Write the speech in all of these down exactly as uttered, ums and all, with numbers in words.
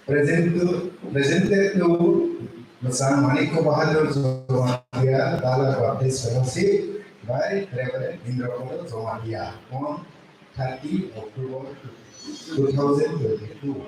Present to, presented to Mister Manikya Bahadur Jamatia, Dala Baptist Fellowship by Reverend Indra Polo Jamatia on thirty October two thousand twenty-two.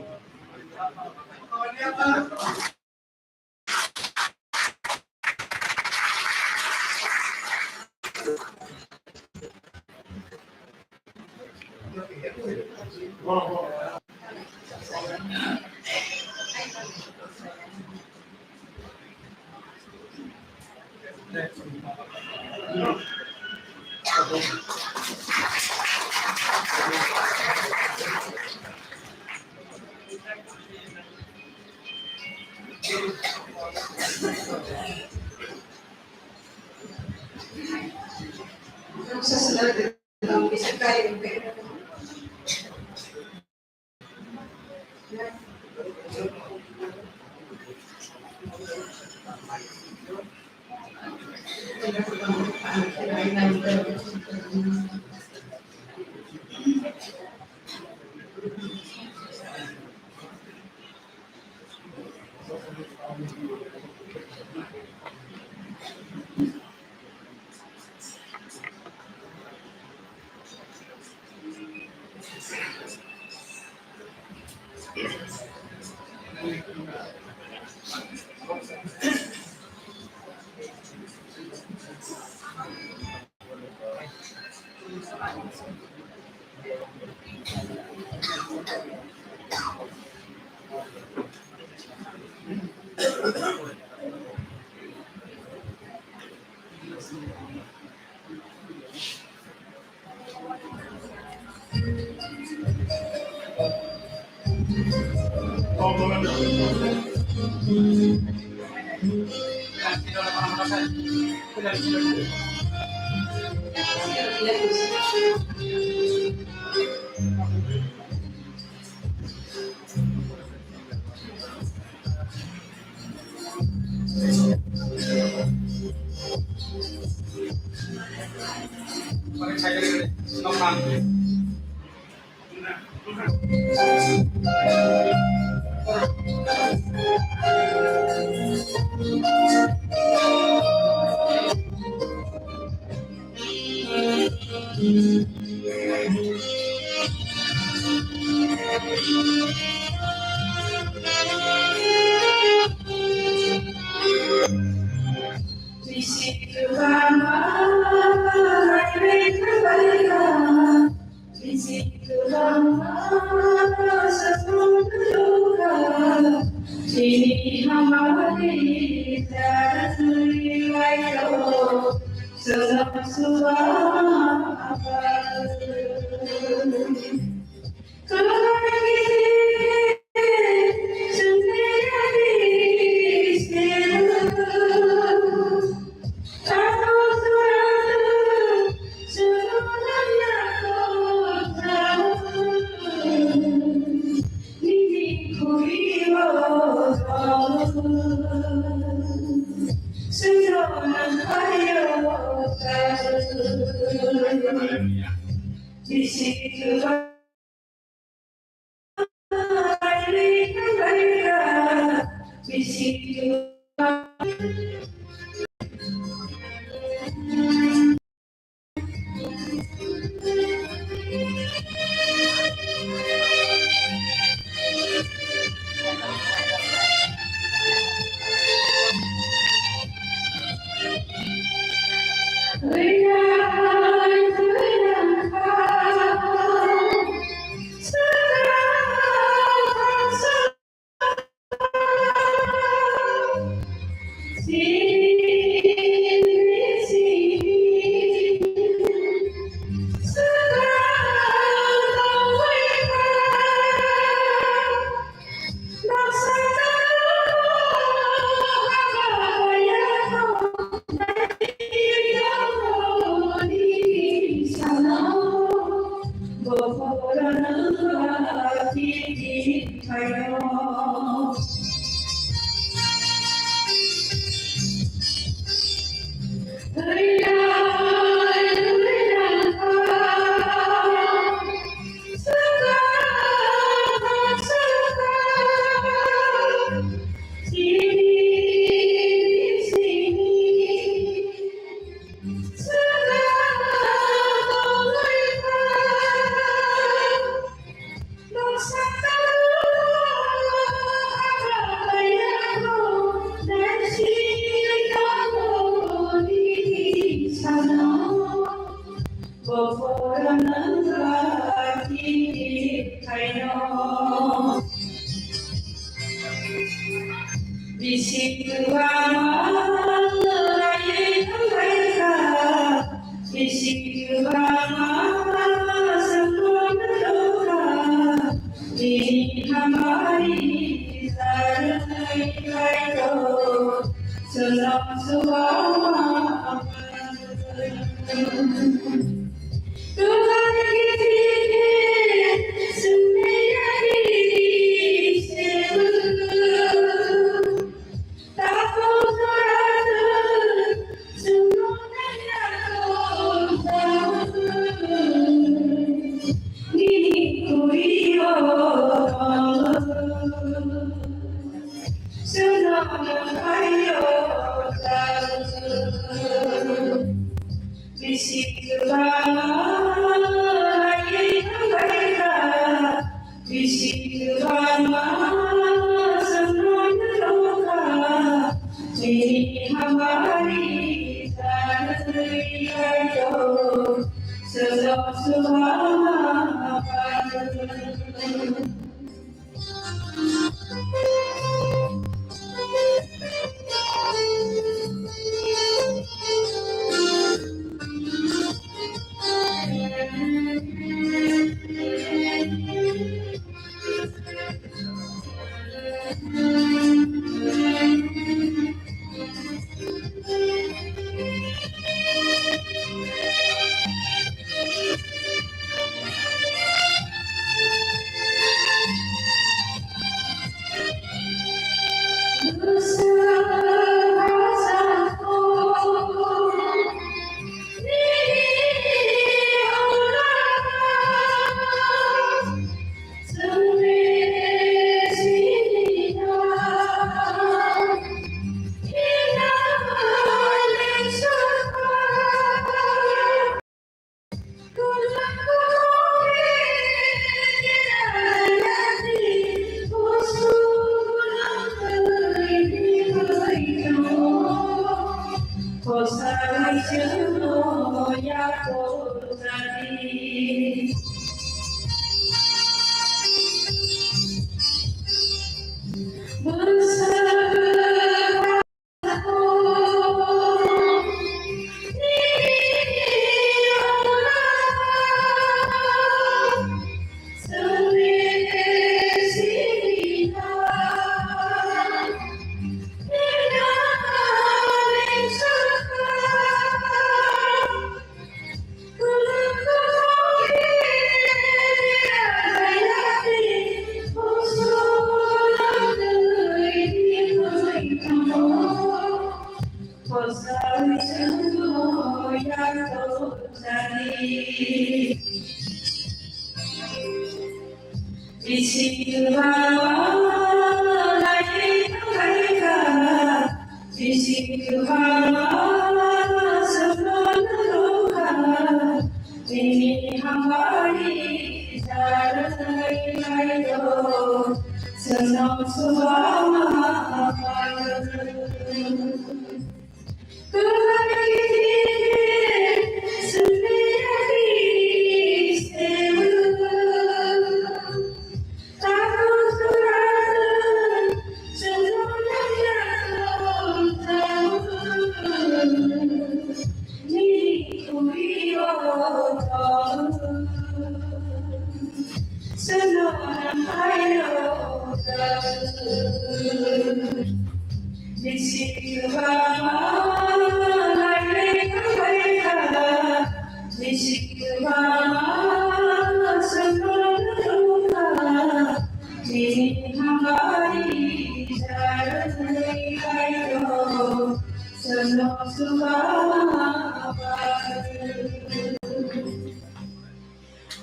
Bisi kwbangma lai thangbaikha, bisi kwbangma chwngno nukha, nini hamari chanwi kaitor, chwngno swbangma kaitor. Bisi kwbangma lai thangbaikha, bisi kwbangma chwngno nukha, nini hamari chanwi kaitor, chwngno swbangma kaitor.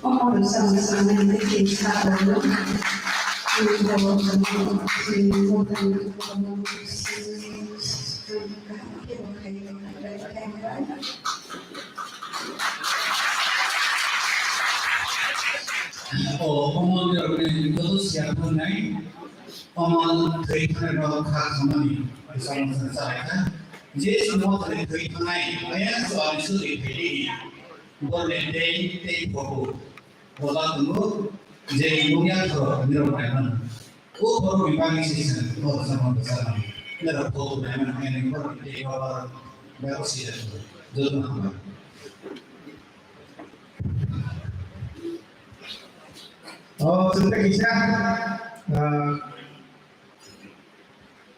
Omo rwchapni swrwngmung tei kisa borok. O omo rokni joto siya thangnai, omo thwi thangnai rok kha khamani rwchapmung chalaikha. Je chwngno thwi thangnai, ayang so ani suri thwi di. Borni tei tei phoku. Bola tongo je nungya thoro nirok naimano. O borok ni bagwi se chwng o rwchapmung rwchapmani. Oh, sebentar kisah.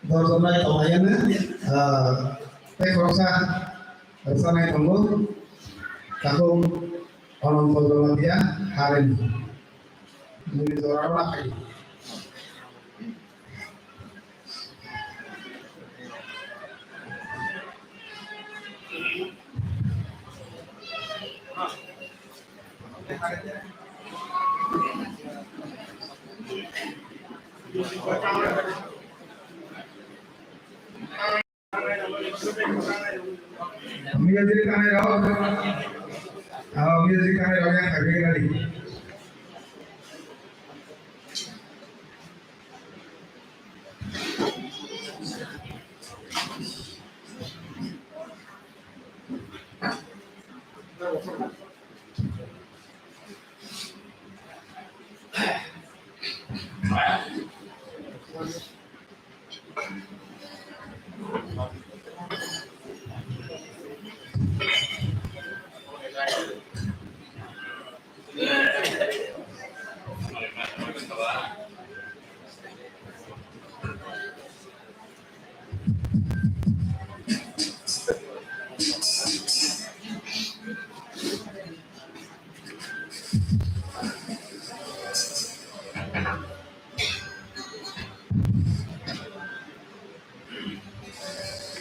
Dorjonai tonglaiyana, ah, tei khoroksa rwchanai tongo, takhuk Ananto Jamatia Harani. Nini jorao naphai. Music tanai rok, ah, music tanai rok yang kami kali.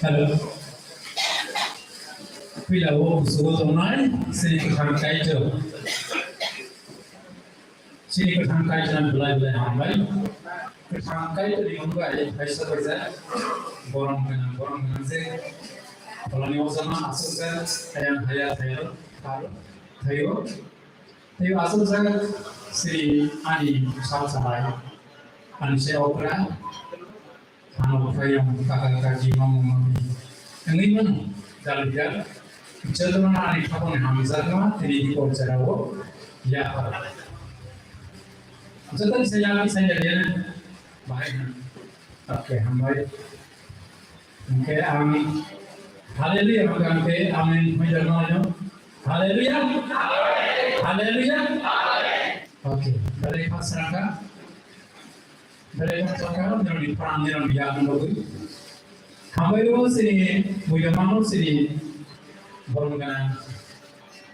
Hello. Puila o kusugo tongnai, sini kwthang Kaitor. Chini kwthang Kaitorno belai belai hambai. Kwthang Kaitorni mungwi kaisa kaisa borom gwnang, borom gwnang je pholani ojama aswkjak, hayang haya thaio, thar thaio. Tei aswkjak sri ani sal salai, ani se okra, Ano phai ang kaka kaji mamo mami. Wngwi mano, dalbidal. Jotono ani khapangni hamjakma tini di culture-o yapha. Joto ni saya ni saya dia bahai han. Okay, hambai. Okay, ang haleluya, ang ke amen, hoi jana ayo. Haleluya. Haleluya. Okay, dari pasraka. Belai kha sakha nirokni phrang nirokni yakung rwgwi. Hambai rw sini muido mano sini borom gwnang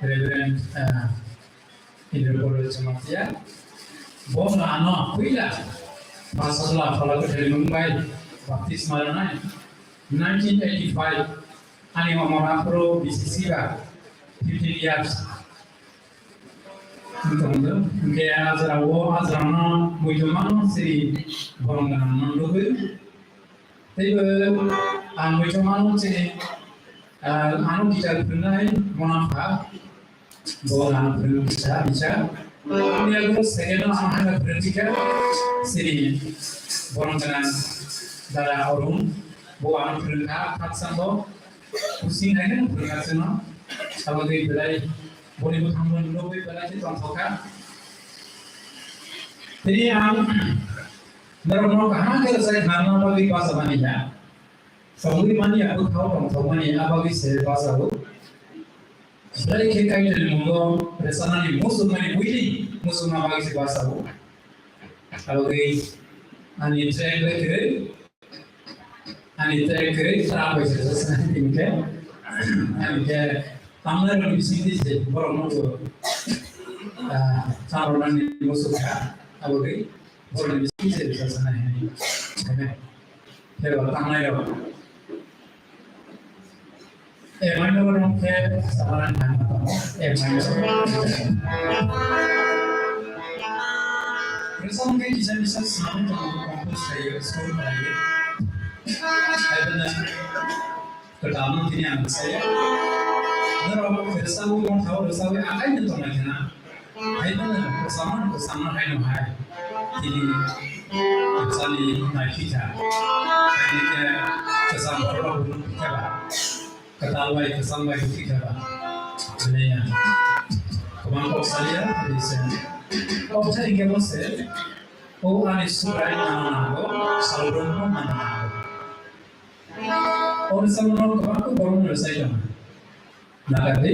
Reverend, ah, Indra Paul Jamatia. Bo no ano puila Pasajla Phala Kwthari mung bai baptisma rwnai nineteen eighty-five ani omor aphuru B C C ba fifteen years. Wngkha hwnkhe ajra o ajra no muitu mano siri borom gwnang no lugwi. Teibo ang muitu mano siri, ah, ano guitar phwrwngnai Mona pha, bo ano phwrwng kisa bisa. Ani yago second o ang hana phwrwng kha siri borom gwnang dara Arun, bo ano phwrwng kha khakchangbo. Kusing hai no phwrwngkha chwngno. Abo twi belai boni bwkhangno nugwi belai khe tongthok kha. Tini ang norokno kaham khe rwchai kha, norokno bagwi bachama ni ya. Tongwi mani ya, bwkhao tongthok mani ya, abo bagwi se bachao. Belai khe Kaitorni mungo rwchanani muchungmani buini muchungma bagwi se bachao. Abo twi ani track bai kwrwi. Ani tei kwrwi khra bai se sasana hinkhe, ani khe tamnai rokni bisingtwi se borok no bo, ah, chamroknani muchuk kha, abo twi borokni bisingtwi se sasana hinwi. Amen. Khe bo tamnai rok. Eh, mano rok khe sabaran thangma tongo. Eh, mano rok. Resong khe kisa kisa samung tongo, compose khlaiwi, song khlaiwi. Hai bana kwtal no tini ang sai. Norok resong wng thao resong wng akai no tongnai khna. Hai bana kwcham no kwcham no hai no hai. Tini kwcham ni nai phikha. Hai ni khe kwcham borok no phikha ba. Kwtal bai kwcham bai phikha ba. Bwlaiya. Kwbang kok saliya, bwlai se. Kok thai hwnkhe bo se. O ani Subrai ano nango, salbrumno ano nango. O rwchapmano kwbangma borokno rwchai tongo. Nagardi.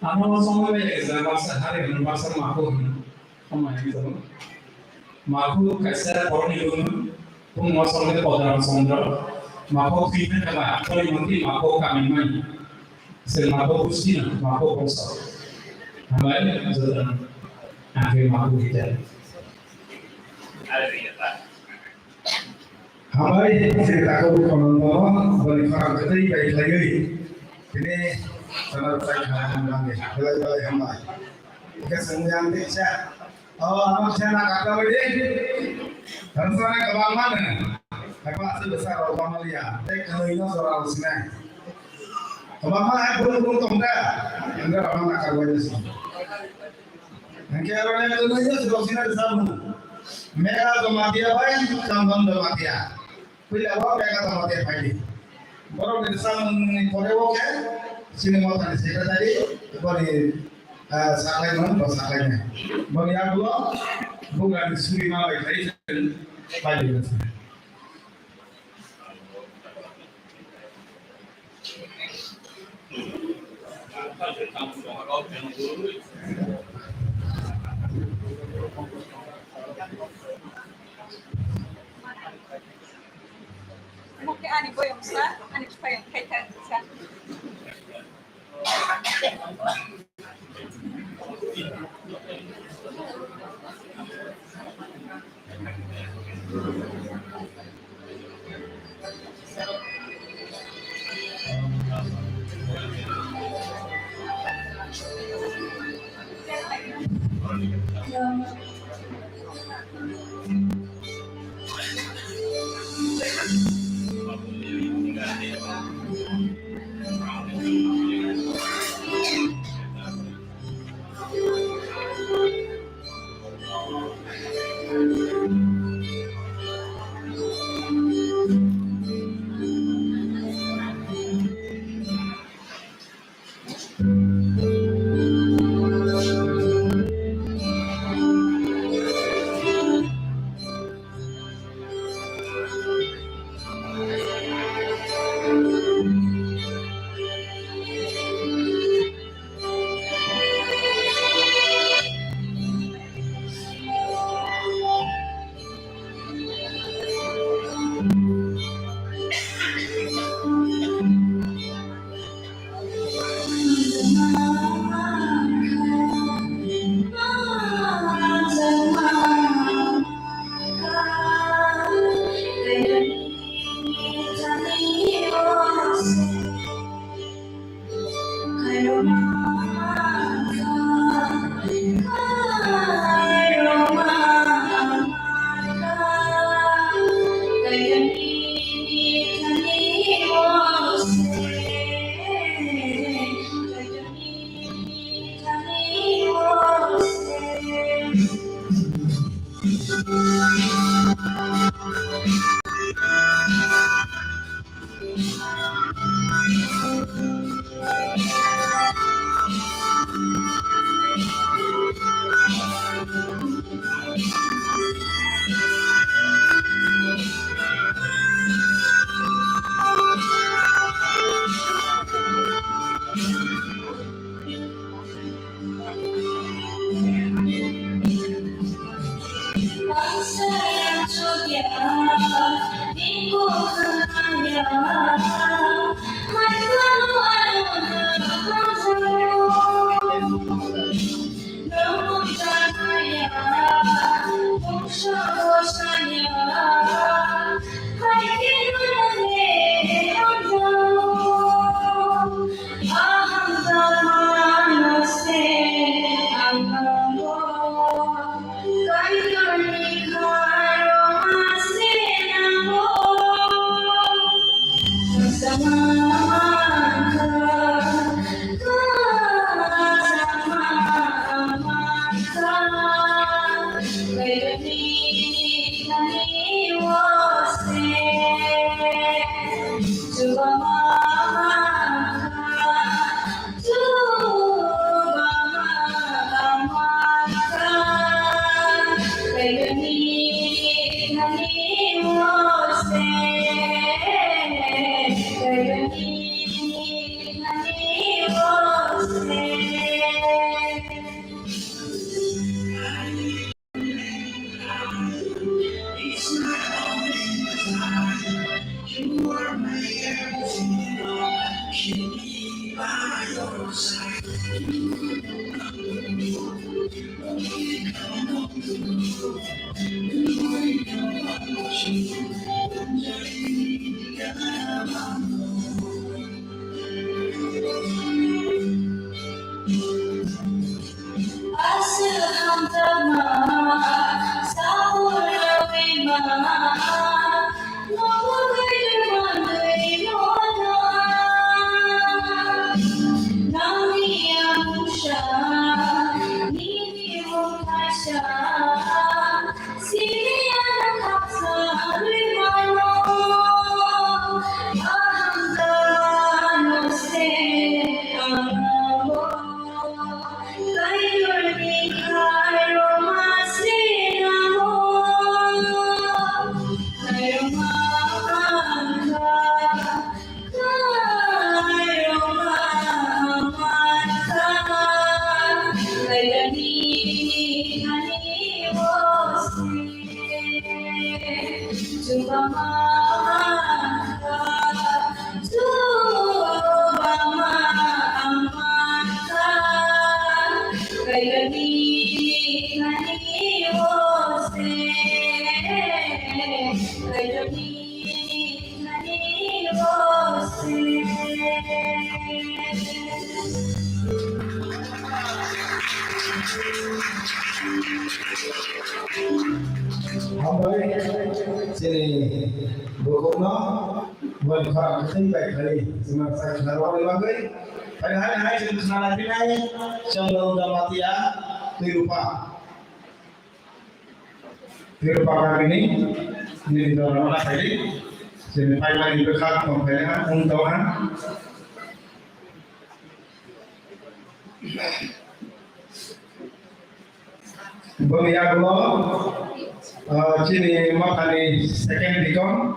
Ano songwi bai ekjak baksa hari hwn baksa makhu hwn. Omo hai wngwi tongo. Makhu kaisa borokni buno, bumung songwi Kodram Chandra. Makhu thwi thangkha ba, pori mantri makhu kamimani. Chwng makhu busti no, makhu bongso. Hambai jotono. Ang khe makhu hita. Hambai, je takhuk khorang no, boni khorang kwtwi bai khlaiwi, tini chana rwchai kha, hambai, belai belai hambai. Hwnkhe chwng yang tei cha, o, ano kisa na kaka bai di, rwchapnai kwbangma no, haiphano aswk bwsa rok bangma liya, tei kwnwi no jora rw sinai. Kwbangma hai brum brum tong da, hwnkhe rok no nakar bai di. Hwnkhe aro le kwnwi no jora sinai rwchapmung. Megha Jamatia bai Chandan Jamatia. Puila o Megha Jamatia phaidi. Borok ni rwchapmung ni pore o khe chini mothani secretary boni, ah, saklai mano, bo saklai nai. Boni yagulo bugrani suri ma bai khai phaidi. Ani boyong sa, ani payong kaitan sa. Hambai, chini bukhukno, boni khorang kwthwi bai khlai, chwngno sai khna rwmani bagwi. Hai, hai, hai, chwng khna lai phinai, Chandra Damatia, Twirupa. Twirupa kagini, nini dorano na khaidi, chini paimani bwkha tong phaina, wng tongha. Boni yagulo, ah, chini mathani second deacon,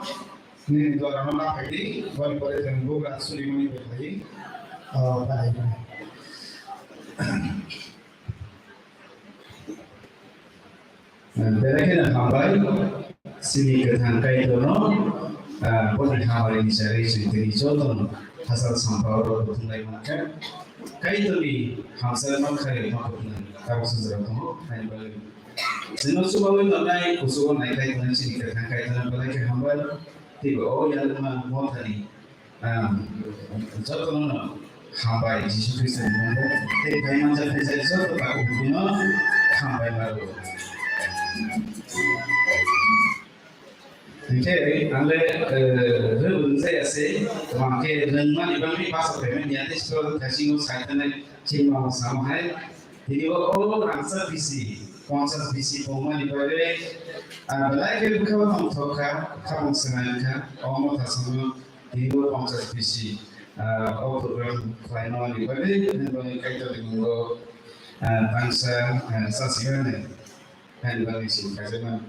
nini dorano na phaidi, boni pore chwng bugra surimani bai khlai, ah, bai. Belai kheno hambai, chini kwthang Kaitorno, ah, boni hamari ni chari chwng tini jotono hachal sampao rok buthumlai mankha. Kaitorni hamchal mankha rok ma buthumlai, tabuk swngjak tongo, haini bagwi. Chwngno chubawi tongnai, kuchugo naiklai tongnai chini kwthang Kaitorno belai khe hambai, teibo o Yalwngma Mothani Ah, jotono hambai Jisu Khristo ni mungwi tei phai manjak phaijak joto takhuk bukhukno hambai ma rwo. Hinkhe ang le, eh, rwng jaya se, tamo khe rwngmani bagwi basa phaimani ya tei sro thaisingo sai thani chini mama samo hai. Tini o, o rangchak bisi, ponchas bisi tongmani bagwi, ah, belai khe bwkha o tongthok kha, khamung swnai wngkha, o motha samo. Tini bo ponchas bisi, ah, o program khlaimani bagwi, nini bagwi Kaitorni mungo, ah, tangsa, ah, sasimani, nini bagwi simi khaijakmani.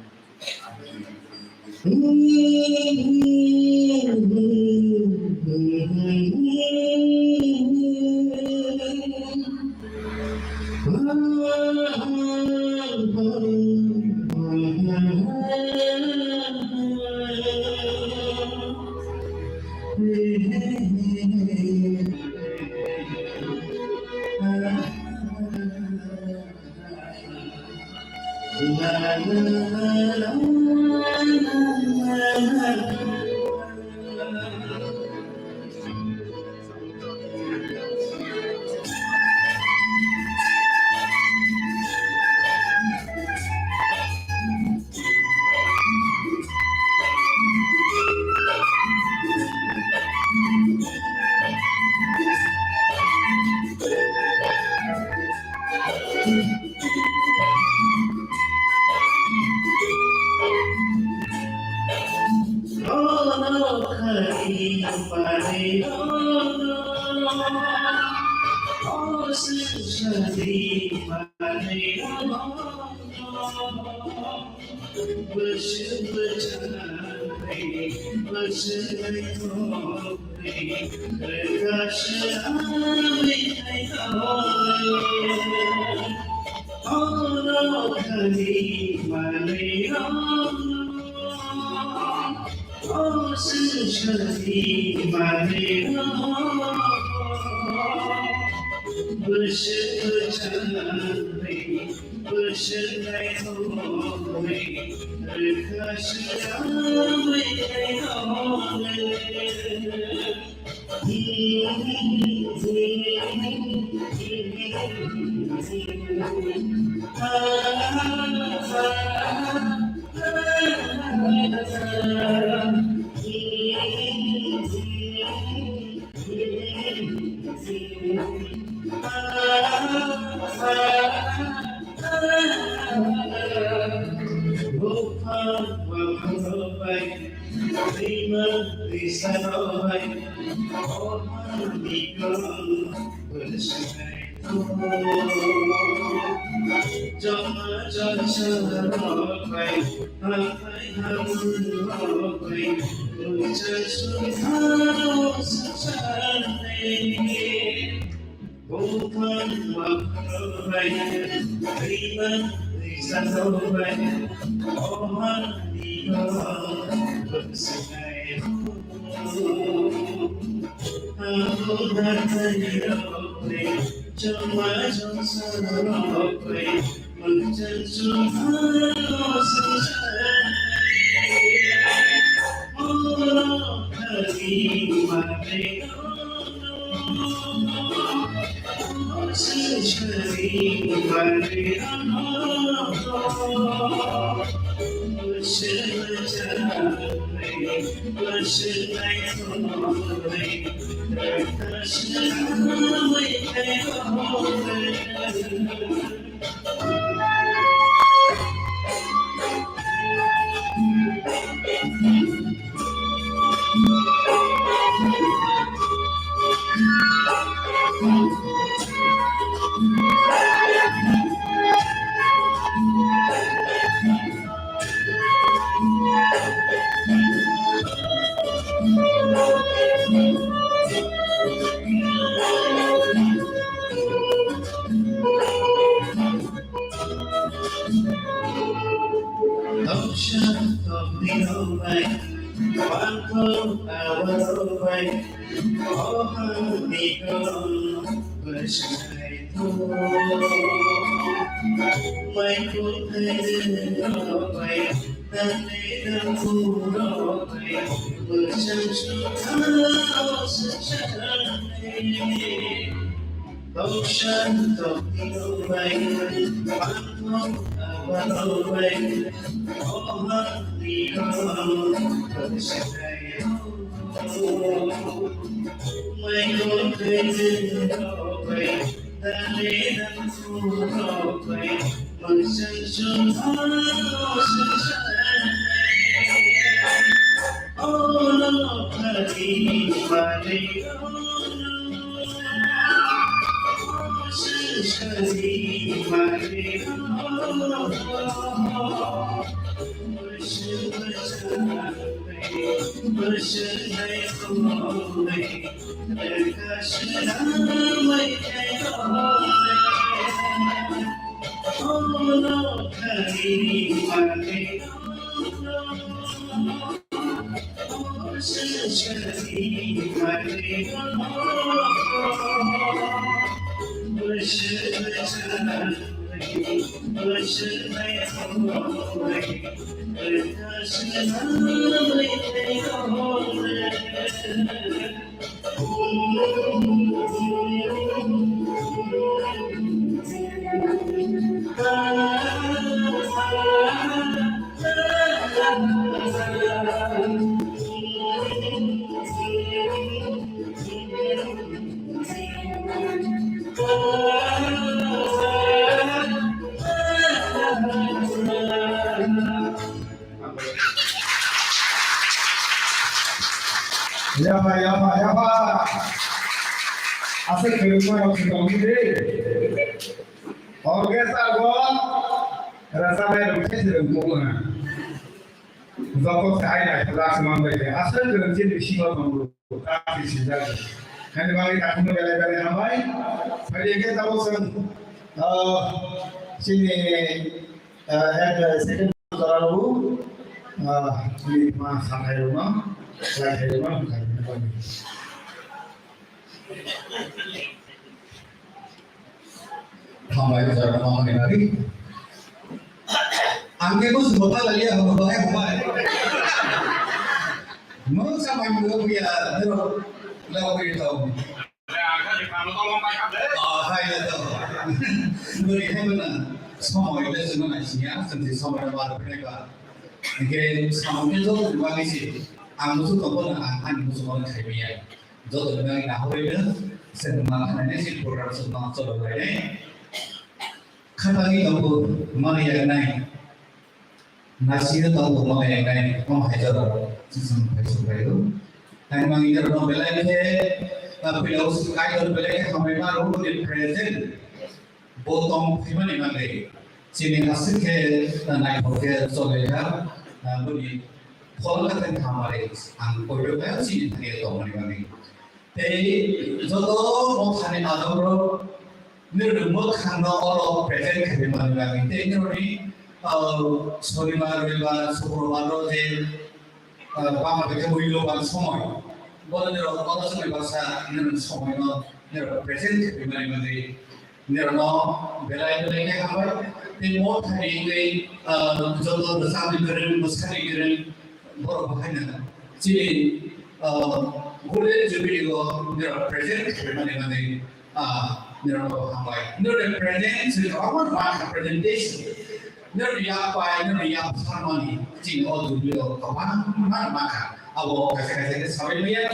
Yapa, yapa, yapa. Asal kerja yang sedang ini. Orkestra go rasa mai rukse se rukse na. Jokok sai na class man bai. Asal kerja di sima tunggu. Kasi sejak. Kan bang kita pun belai-belai hambai. Hari ini tahu sen. Sini, eh, second. Jora rw, Ah, ni ma sathai rok no, sathai rok no, sathai rok no. Hambai jora no ni nari. Ang ke bus bota lagi ya, hambai, hambai. Mo sa mai mo ya, dero, lagi tau. Ah, hai, ya, to. Beri hai mana? Somoi le semua nasi ya, sensi somoi le baru kena ba. Oke, somoi itu bagi sih. Ang musuh toko na, ang musuh orang kaya biar. Joto ni nahorwi no, sengma khanani si program sengma cholo lai. Khatani tongo mani yaknai. Nasino tongo mani yaknai, kom hai jora. Sisam phai sung phai do. Hai mangi jora no belai khe, ah, pila us kai jora belai khe hamai ma ro ni present. Bo tong phimani bagwi chini aswk khe naithok khe chole kha, ah, boni pholna khe hamari ang koiro kha chini thani tongmani bagwi. Tei joto mothani adamrok nirok mwkhangno oro present khaimani bagwi tei nirokni, ah, sonibar, roibar, sukrobar rok je ah, bangma khe muiloban somoi. Bono nirok kotor somoi baksa nirok somoi no nirok present khe mani mani nirok no belai belai khe hambai. Tei mo thani wngwi, ah, joto rwchapni kwrwng, mwsani kwrwng borok bo haino chini, ah, Golden Jubilee o nirok present khe mani mani. Ah, nirok hambai. Nirok present, sui kwbangma ma kha presentation. Nirok yapai, nirok yapharmani, chini o dubli o kwbangma ma kha. Abo kaisa kaisa khe sabai maya,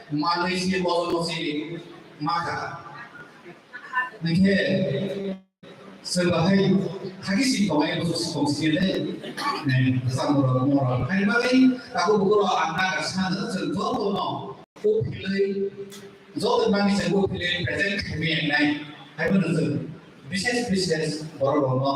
manwi si, bono si ma kha. Nangkhe, soiba hai, hagi si tongai, boso si tong si le, ne, samoro, moro. Hai bagwi, taku bukuro ang na ka sana, chwng joto no. Bo philwi, joto mani se bo philwi present khaimani nai. Haibo no chwng bises bises borok rokno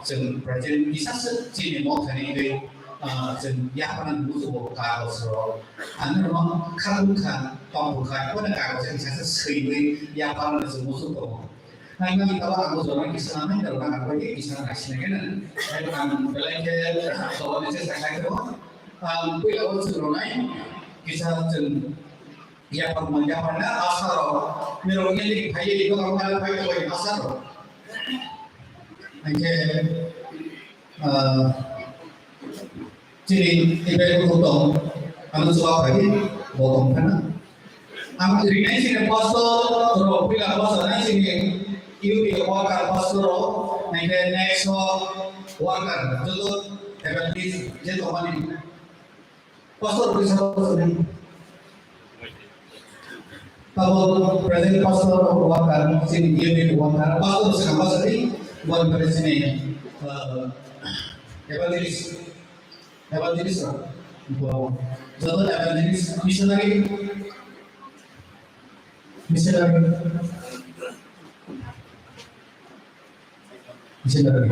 chwng present kisa se chini mothani wngwi, ah, chwng yaphana musugo kagos rok. Ani rokno kha bwkha, tong bwkha, bono kagos kisa se swiwi yaphana chwng musugo. Nangmani tabo ang bo jorani kisa nanai, jorani ang bo kisa nai sinai khe nang. Ang belai khe toboni chesta khai khe bo. Ang puila o chwng rwnai kisa chwng yapharma, yapharna asarok. Nirok yeli phaiwi dogan phai phai asarok. Hingkhe, ah, Chini ibai bo tong, ano chuwa phai, bo tong phana. Ang rinai chini pastor rok, pila pastor nai chini youth worker pastor rok, nai khe next o worker, joto evangelist, je tongmani. Pastor rok kisa pastor nai. Tabo present pastor of worker, chini youth worker, pastor rok saka pastor ni, bo ni pore chini, uh, evangelist. Evangelist rok. Joto evangelist, missionary. Missionary. Missionary.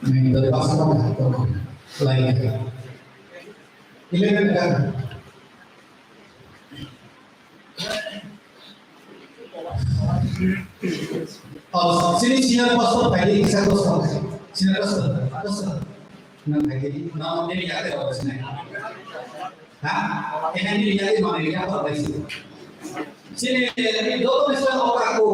Nang dari pastor apa? Lain. Eleven kan? Oh, sini senior pastor tadi, senior pastor. Senior pastor, pastor. Nang tadi, nama dia ya, ada apa sini? Ha? Ini dia ya, mana dia apa sih? Sini, doktor Islam apa aku?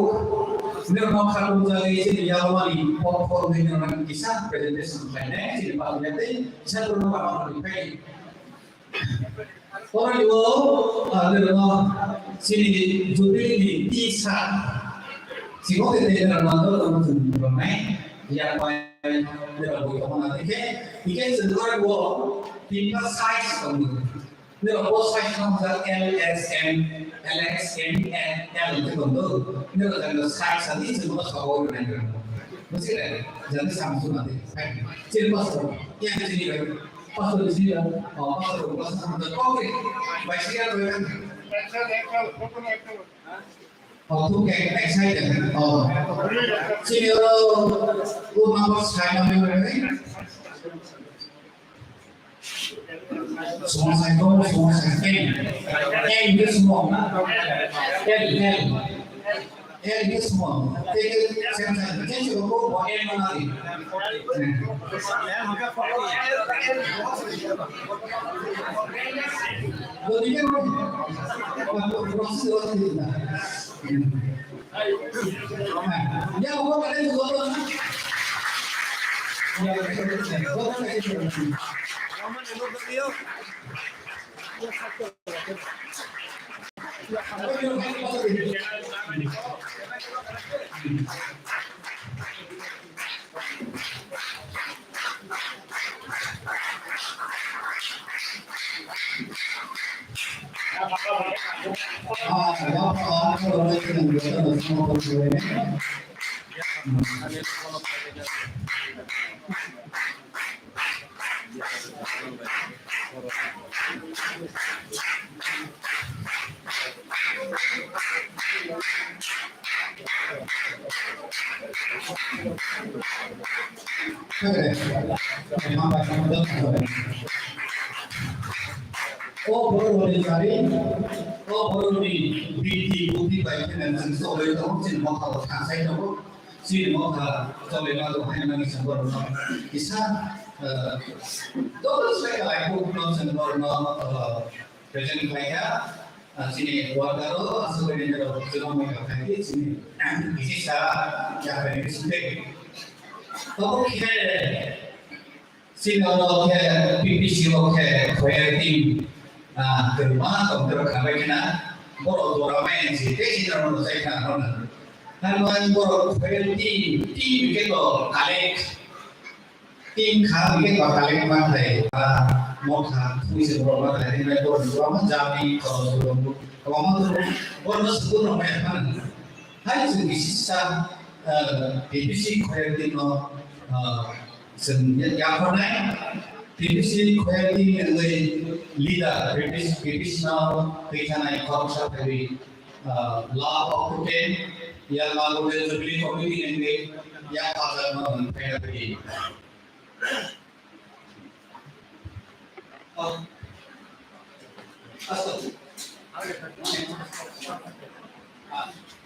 Ini mau kamu jadi sini ya, wali, pokok ini orang kisah, presentation, sini Pak Yati, saya belum apa-apa. Oro o, ah, nirok, chini jubilee ni tisa. Simo ke te nirok mandor tamo chwng rwnai. Ya pai nirok bui tamo na dikhe. Dikhe chwng oro o tinta size tongo. Nirok bo size no hwnjak L S M, L S M, L, L hwnwi tongo. Nirok jang size ani chwng bo sago rwnai nirok. Buji le? Jang samsung na dikhe. Chini pastor. Ya chini bai. Pastor sini ya. Oh, pastor, pastor, pastor. Oke. Baik, siap, ya. Oh, tu kayak excited. Oh. Sini lo, lo number saya number ini. Semua saya tahu, semua saya tahu. Eh, itu semua. Eh, eh. L ke small, K ke central, K ke rogo, bo L mana di. Jadi kan, waktu proses waktu itu. Ya, gua pada juga tuh. Ya, gua pada juga. O borok ni gari, o borok ni bikti bukti bai kheno chwng chogwi tongo, chini mokha bo thang sai tongo. Chini mokha chole ma do hai nang chwng borok no kisa, eh, joto sai ka lai kuk no chwng borok no, eh, present khai kha. Ah, chini worker o aswk bai nang rok chwng mokha khai di chini kisa ya khai di sute. Tobo khe Chini oro khe P P C o khe choir team, ah, kwbangma tongthok khabai khna, borok jora mai si tei chini oro chai khna rwna. Hwnba borok choir team, team khe to collect, team kha khe to collect ma thai, ba mokha thui se borok ma thai, hwnba borok kwbangma jati, khorok, kwbangma borok no sukun rok mai phano. Hai chwng bisisa, eh, P P C choir team no, eh, chwng ya-, yaphornai. P P C choir team ni wngwi leader, P P C, P P C no twi thanai khoroksa phaiwi, eh, Love of Kuken, ya Love of Jubilee Committee ni wngwi ya khajak no wng phaina phaiwi.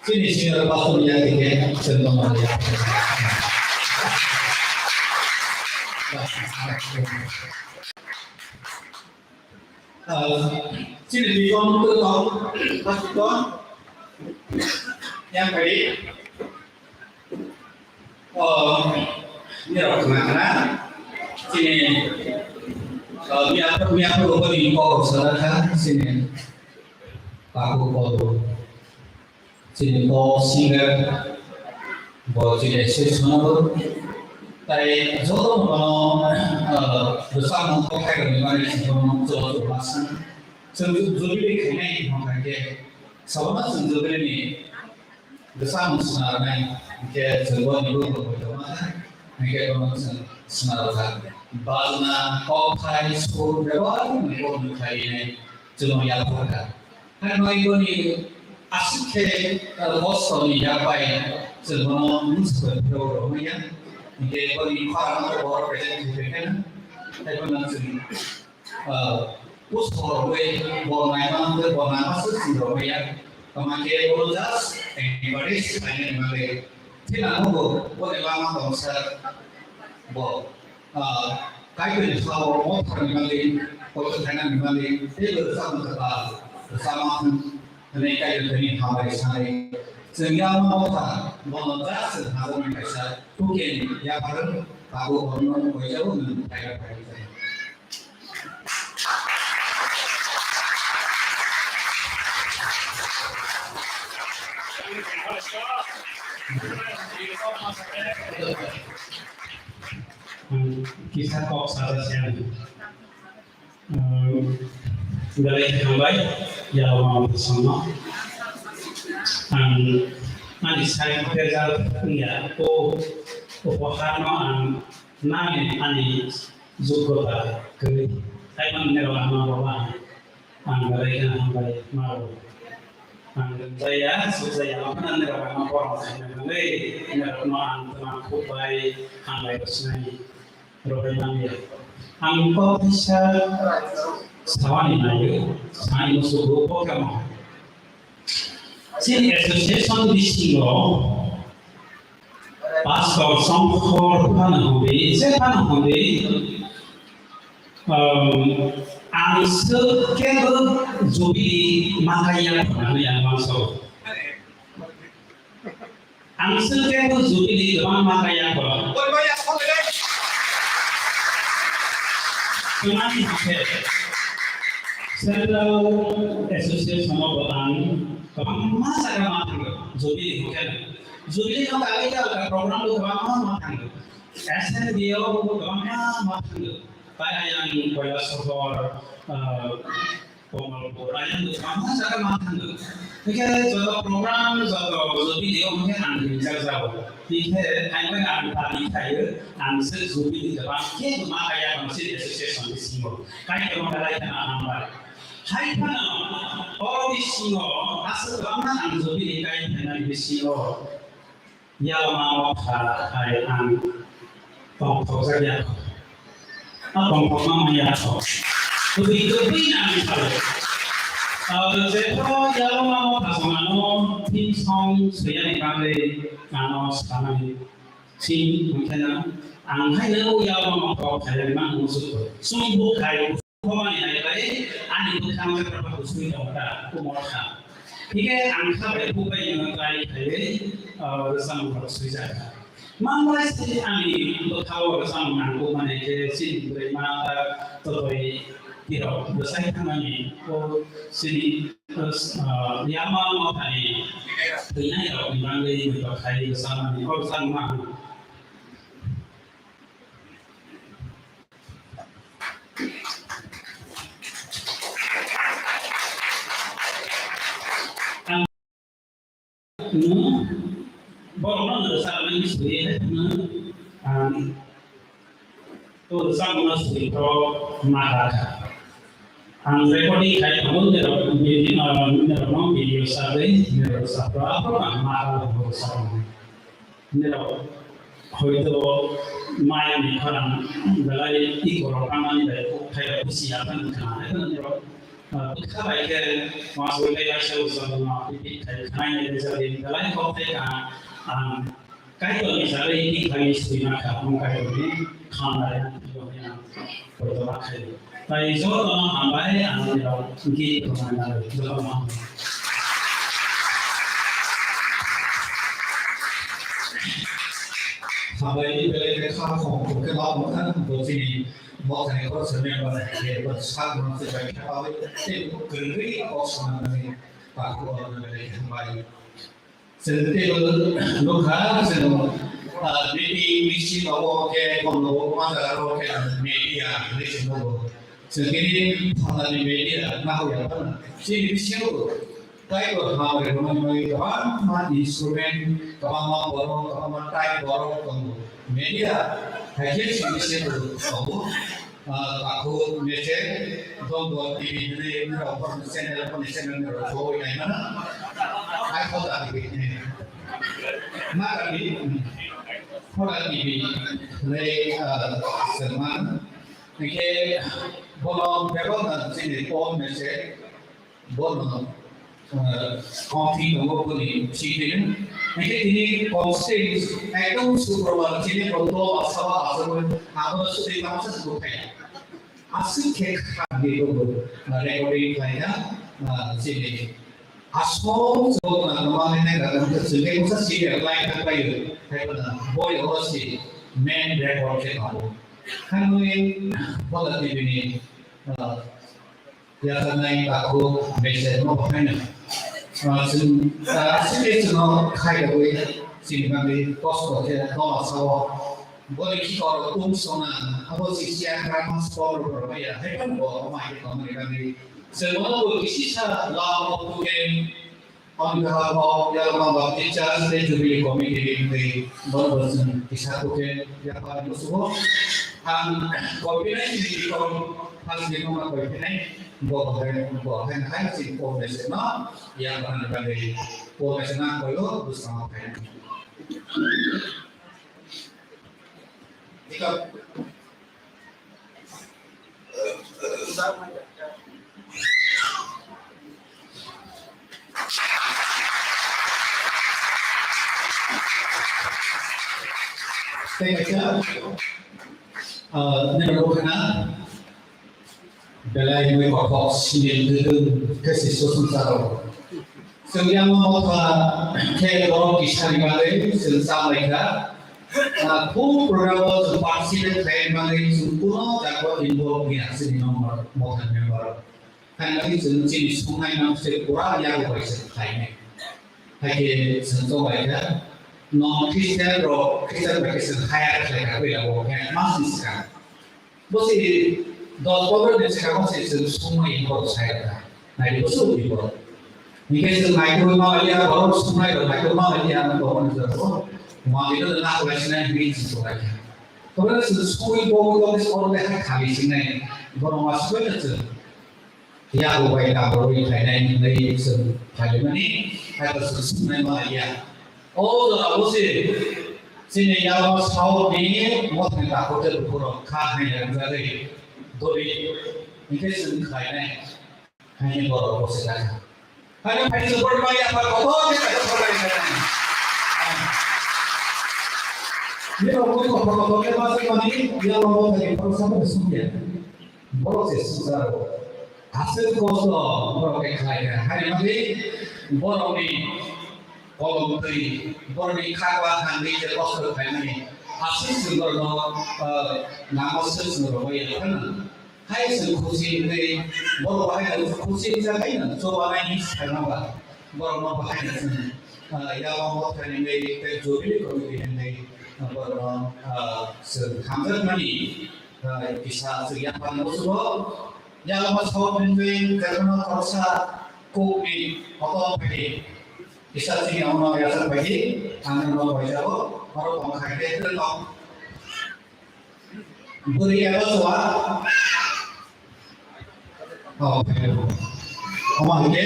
Chini senior pastor ya khe sendong ya. Ah, chini deacon to pastor yang kari. Oh, ini rok kena kena. Sini, oh, ini apa, ini apa, apa di kok sana kan? Sini. Paku kok. Sini kok singer. Bo sini sih sana bo. Tai joto mano, eh, besar mengkok hai kami mari sini mano coba coba sana. Sini jubili kena ini makan ke. Sabana sini jubili ni. Bwsa mwng swnarnai, hinkhe chwng bo ni bumung bo tongma kha, hinkhe bono chwng swnaro kha. Bajna, kokthai, sur, bebak ni bo nukhlai nai chwng yaphar kha. Hai bai boni aswk khe, ah, kosto ni yak bai chwng bono mwswk bai phirok rw manya, hinkhe boni khorang no bo present khe phai kha na, hai bono chwng Ah, pusto rogwi bo naima hwnkhe bo naima swk swk rogwi ya. Tama khe bo just encourage khlaina ni bagwi. Thina hwngo bo ni lama tongsa bo, ah, Kaitorni sabo motharni bagwi, koito khainani bagwi, tei bo rwchapmung kwtal rwchapma hwn. Hwnwi Kaitor thani hambai sanai. Chwng yang mano kha, bono just chwng hajakmani kaisa token yapharwng, abo bono koijago hwnwi phairok phairok jai. Kisa kok sajak siya. Belai khe hambai, ya Rama Bwswngno. Ang ani side result wngya, o upoharno ang nani ani joggota kwrwi. Hai manwi rok ama baba ang belai kheno hambai ma rw. Ang rwjaya, sujaya, ama phano nirok ama borok khaina bagwi nirokno ang tma khuk bai hambai rw sinai. Rwbai manya. Ang kok kaisa sawani naio, sani musugo bo kamo. Chini association bisingo pastor songkhor phano hwnwi, je phano hwnwi, um, ang swk kebo jubilee ma kaiya hwnwi ang uansugo. Ang swk kebo jubilee kwbangma kaiya hwnwi. Kwmani hwnkhe Central Association o bo ang kwbangma jaga ma thango, jubilee hwnkhe. Jubilee no bagwi ta program bo kwbangma ma thango. S N B o bo kwbangma ma thango. Tai ayang Kailasahar, ah, Kamalpur, ayang bo kwbangma jaga ma thango. Hwnkhe joto program, joto jubilee o hwnkhe ang rijak jago. Hwnkhe ang bai ang dabi khaio, ang se jubilee kwbang khe ma kaiya bangsi association bisingo. Kaitor belai kheno hambai. Hai phano oro bisingo aswk kwbangma ang jubilee kai phainani bisingo. Yalma motha hai ang tongthokjak ya kho. A tongthokma manya kho. Kwbwi kwbwi na ang sao. Ah, jepho yalma motha song ano theme song swiyani bagwi ano sanani. Chini hwnkhe na ang haino yalma motha khairokma ang muchukgo. Chwng bukhai Phobani naibai ani bwkhang jatraba kusui tongkha, kumor kha. Hingke ang kha bai bubai no try khaiwi, ah, rwchapmung rok swijak kha. Manbai se ani bwkhao rwchapmung nangkukmani khe chini bwrwi ma ta totoi tirok bwsai thangmani o chini, ah, yama mothani thwinai rokni bagwi muitok khai rwchapmani o rwchapmung. Borokno rwchapnani swi, ang to rwchapna swi to ma kha. Ang recording khai tongo, nerok video, ah, nerokno video sagwi, nerok sapra, aphuru ang ma kha, rwchapnani. Nirok hoito mai ni khorang belai iko rok tangmani bai kok thai bai busi ya phano khna hai phano nirok, ah, bwkha bai khe uansugwi lai bai se ujak no repeat khai khnai ni rijak ni belai kok thai kha ang Kaitor ni jagwi repeat khai sui ma kha, ang Kaitor ni khamlai ang. Koito ma khaio. Tai jotono hambai ang nirok git rwmani bagwi jotono hambai. Hambai ni belai khe kha khong khe ba mokha bo chini mokhani khoroksa member hai khe bo sak mano se bai khe ba bai tei kwrwi kok sana bagwi takhuk rwna belai khe hambai. Chwng teibo nukha, chwng, ah, B P machine rogo khe, kono rogo, ma jaga rogo khe media hinwi chwng nugo. Chwng tini phalnani media nahoya phano chini bisingo taibo hamari rwmani bagwi kwbangma instrument, kwbangma borok, kwbangma type borok tongo. Media hai khe chini bisingo tongo. Ah, takhuk mecheng, Dongdor T V hinwi norok channel, channel norok khoboi naimano. Ai Khoda T V hinwi. Ma T V, Khoda T V hinwi, ah, sengmano. Hingkhe bono bebak chini Paul mecheng, Bono, eh, kongthing tongo boni sitwino. Hingke tini kong stage ekdom Sukromar chini kong to asaba asaba abono sutwi tangsa se buphai. Aswk khe kha di bobo, eh, recording khlaina, eh, chini. Asol chwng na kwmani nai gadang khe chwng khe mungsa senior line thang paio. Hai phano boi oro si main record khe tongo. Hanwi Khoda T V ni, eh, Yakarnai takhuk mecheng no bahaino. Ah, chwng, ah, sini chwngno khairogwi chini bagwi kosto khe dola sao. Boni khikoro tung sona, abo chikchiya grama sopor rok maya, hai phano bo omo hai tongmani bagwi. Chwng bono bo kisisa love of token, on behalf of Yalama Baptist Church tei Jubilee Committee ni wngwi bono bo chwng kisa token yapharwi muchungo. Ang kopinai ni kom, first ni kom kopinai. Bo hai, bo hai, hai si Paul message no, yang mana kami Paul message na koyo, bus sama kain. Ika. Tei kaisa, ah, nini rok khna belai mui kothok sini dudung khe si susung saro. Chwng yang motha khe borok kisani bagwi chwng cham lai kha. Ah, khub program o chwng participate khlai bagwi chwng kuno jaga o involve ya chini member, motha member. Haino chwng chini sungnai mang se pura yago bai se khlainai. Haikhe chwng to bai kha, non Christian rok Christian bai khe chwng haya khlai kha, bai lago khe mas ni swkang. Bo se dos pondro din swkang se chwng sungnai borok sai kha. Nai bo su di borok. Ni khe chwng nai ko ma ya borok sungnai rok nai ko ma ya borok ni jora ko. Ma ni ko na khlai sinai ni chwng to bai kha. Ko na chwng sungwi bo ko ko ko le ha khali sinai. Borok ma sui na chwng. Yago bai kaborwi khlainai hwnwi chwng khlaimani, hai bo chwng swngnaima ya. O jorao se chini yago South ni mothani takhuk tei bukhurok kha hai wngjagwi dori hwnkhe chwng khlainai, haini borok bo se kha. Haino phai chwng borok bai yapha kotor khe kaisa khlainai. Nini rok kotor kotor khe ma se mani yago mothani khoroksa bo sungya. Borok se sukjaro. Aswk kosto borok khe khlai kha. Haini bagwi borokni kolom twi, borokni khakla thangwi je kosto khlaimani. Aswk se borokno, ah, namo swk se borok bai ya phano. Hai se khusi wngwi borok bahai khusi wngya haino chubanai ni saima ba. Borokno bahai no chwng, ah, yago mothani wngwi tei jubilee committee wngwi, ah, borokno, ah, chwng hamjakmani. Hai, kisa aswk yaphang musugo. Yalama sok nungwi, jaga no khoroksa kok ni hoto phaidi. Kisa chini ono yasar phaidi, ang no bai jago, oro tong khai khe tong. Bwrwi eba chwa. Oh, phaidi. Omo hwnkhe,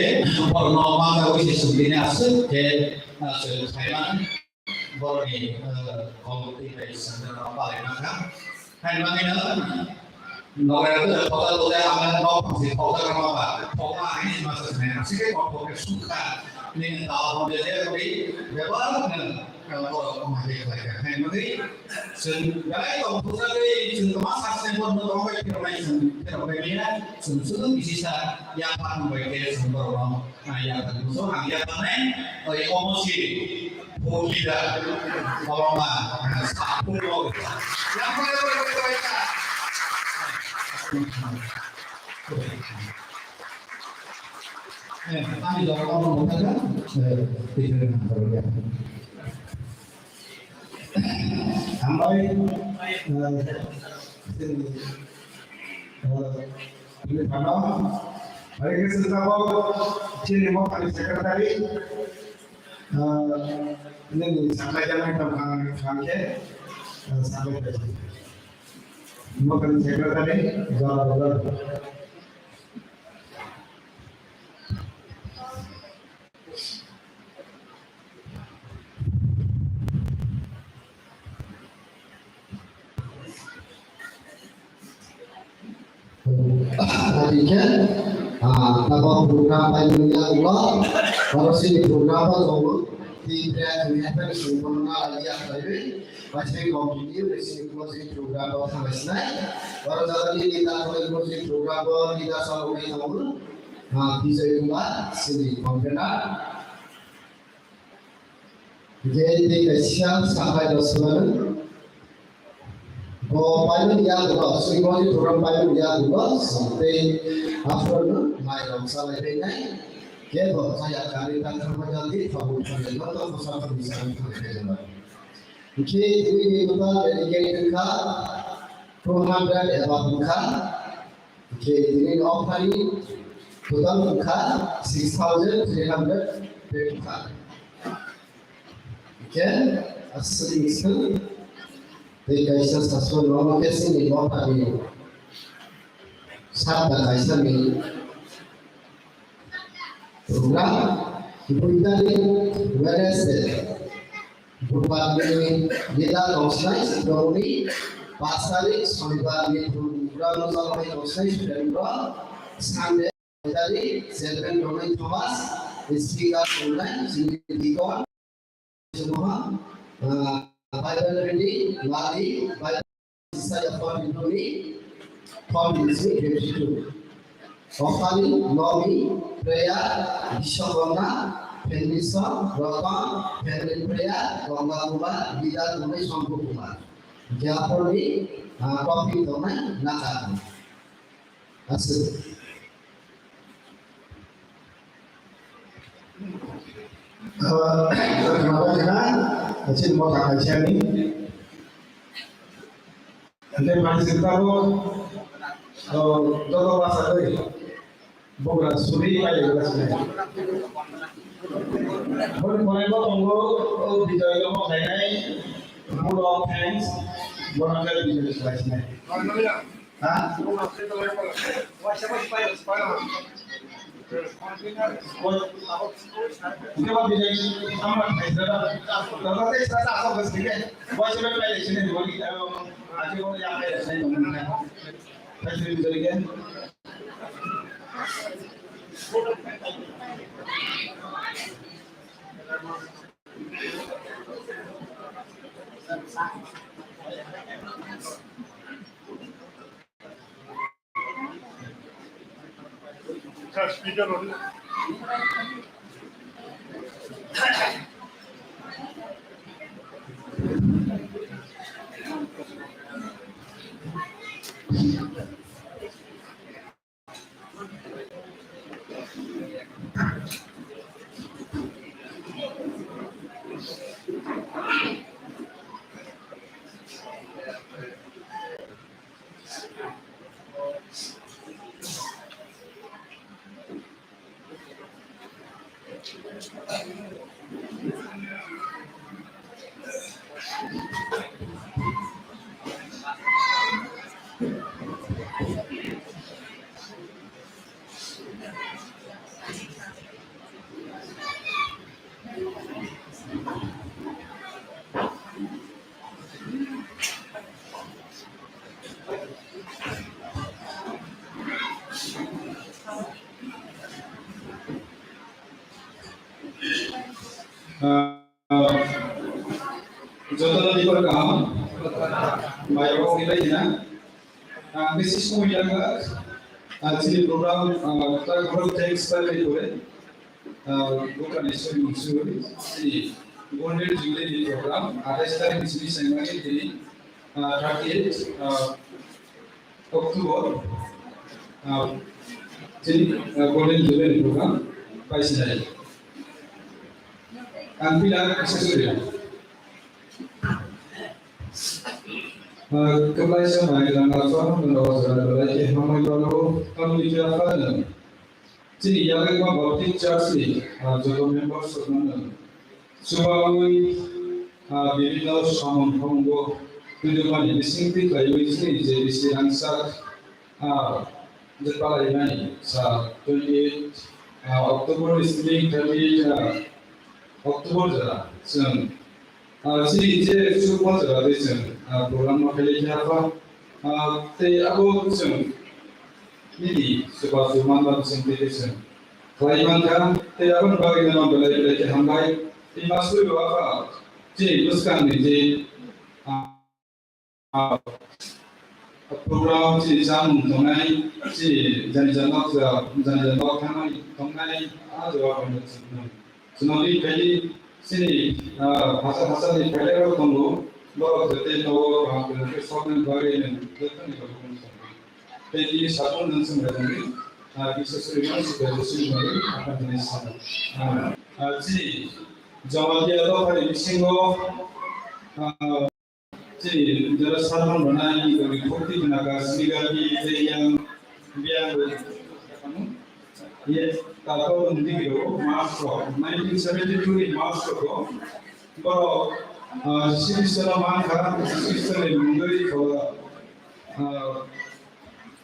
borno ma jago se sukdini aswk khe, aswk khaiman. Borokni, eh, kolom twi bai sandra palai mangkha. Hai mangino, nogara tu hotel tu ama nok pangsi hotel kama ba, hotel ani masa sene, asike kok kok sukha, ni ta hotel je kori, bebak na, kalau borok kama je khlai kha. Hai mangni, chwng belai tong puja dei, chwng kama sasne borno tong bai phirok nai chwng, phirok nai ya, chwng chwng bisi sa, ya phan bai ke chwng borok no. Ang ya tang buso, ang ya tanai, oi omo si, pogida, koloma, sa pun lo. Yang pada pada pada pada. Eh, kami dorong orang mau kata, eh, tidak nak kalau ya. Hambai, eh, sini, eh, ini apa? Hari ini sesama, sini mau kami secretary, eh, ini sampai jangan tentang kangke, eh, sampai tadi. Mau kami secretary, jalan jalan. Tadi ke, ah, tabok program pai manya ulo, baru sini program apa kamu di pria kami apa di sini pernah lagi apa ini, masih continue di sini closing program apa sama sini, baru tadi kita mulai closing program apa kita selalu main tamu, ah, bisa juga sini konvenar. Hingke tei kaisa sapai rok swmano. Bo paimani yagulo, swimoni program paimani yagulo, tei aphuru no mai rok salai rinai. Kebo kaya kari ta thangma jati thabu thangma joto bwsarok ni sari thangma jati. Hingke tini ni total delegate wngkha two hundred above wngkha. Hingke tini ni offering total wngkha six thousand three hundred twenty-five. Hingke aswk ni swk tei kaisa saswk no khe chini offering sakta kaisa ni program buitani Wednesday. Budbar ni nida tongsnai Subraiyung ni, Pasari Sonibar ni program no jalai tongsnai Subraiyung, Sunday tari Chairman Ronai Thomas, Speaker Ronai, Jimmy Dikon, Jumha, ah, Bible reading, Lali, Bible Isaiah forty-two ni forty-three, fifty-two. Ofali, Lomi, Preya, Biswakorma, Fenrison, Roton, Fenri Preya, Gongga Kumar, Gita Kumar, Songku Kumar. Japoni, ah, topic tongnai naka. Aswk. Ah, khna, khna, chini motha kaisa ni. Ante mani sita bo, oh, joto basa doi. Bugra suri pai le basa. Boni pore bo tongo, oh, bijoy lo mo khainai. Full of thanks. Bona khe bijoy khlaisnai. Ha? Hingke ba bijai samra khaisra da. Tata tei sa sa asok bwsike. Waisa bai pai sini boli. Aji bo ya pai sai tong na. Pai sini bijai ke. Ah, jotono dipor kaham, bai rok ni bai na. Ah, this is my younger, ah, chini program, ah, tak program thanks bai bai kore. Ah, bukan isu isu, chini Golden Jubilee ni program, athais tarik ni sini sengmani tini, ah, thirty eight, ah, October, ah, chini, ah, Golden Jubilee program, pai sinai. Ang pila kisa suri. Ah, kwplaisa mai langma chwng nwng rw jora belai khe hambai tongo, tamni khe aphano chini Yagrekma Baptist Church ni, ah, joto members rokno nwng chubawi, ah, bibinno samung thango, twidomani bisingtwi khlaiwi chini J B C rangchak, ah, je palaimani sa twenty eight, ah, October ni simi thirty eight, ah, October jora chwng, ah, chini je chukma jora tei chwng, ah, program no khailai khe apha, ah, tei abo chwng nini chubachu manba bising tei chwng khlai mankha, tei aboni bagwi no belai belai khe hambai. Tei masui bo apha chini bwskang ni je, ah, ah, program chini chamung tongnai, chini jani jani nok, jani jani nok thangmani tongnai, ah, jora bai no chwng no. Chwng no twi khaidi chini, ah, hachal hachal ni phailai rok tongo, borok joto no kaham khe soknani bagwi no joto ni bagwi no tongo. Tei tini sabun nang chwng bai tongdi, ah, kisa suri mano suri bai suri bai akan tini sabo. Ah, chini Jamatia dophani bisingo, ah, Chini jora salmon rwnai, tini khukti khna ka, snigarni, tei yang, biyang, ye, tato wngdi kiro, March rok, nineteen seventy two ni March rok, borok, ah, Jisu Khristo no mankha, Jisu Khristo ni mungwi thola, ah,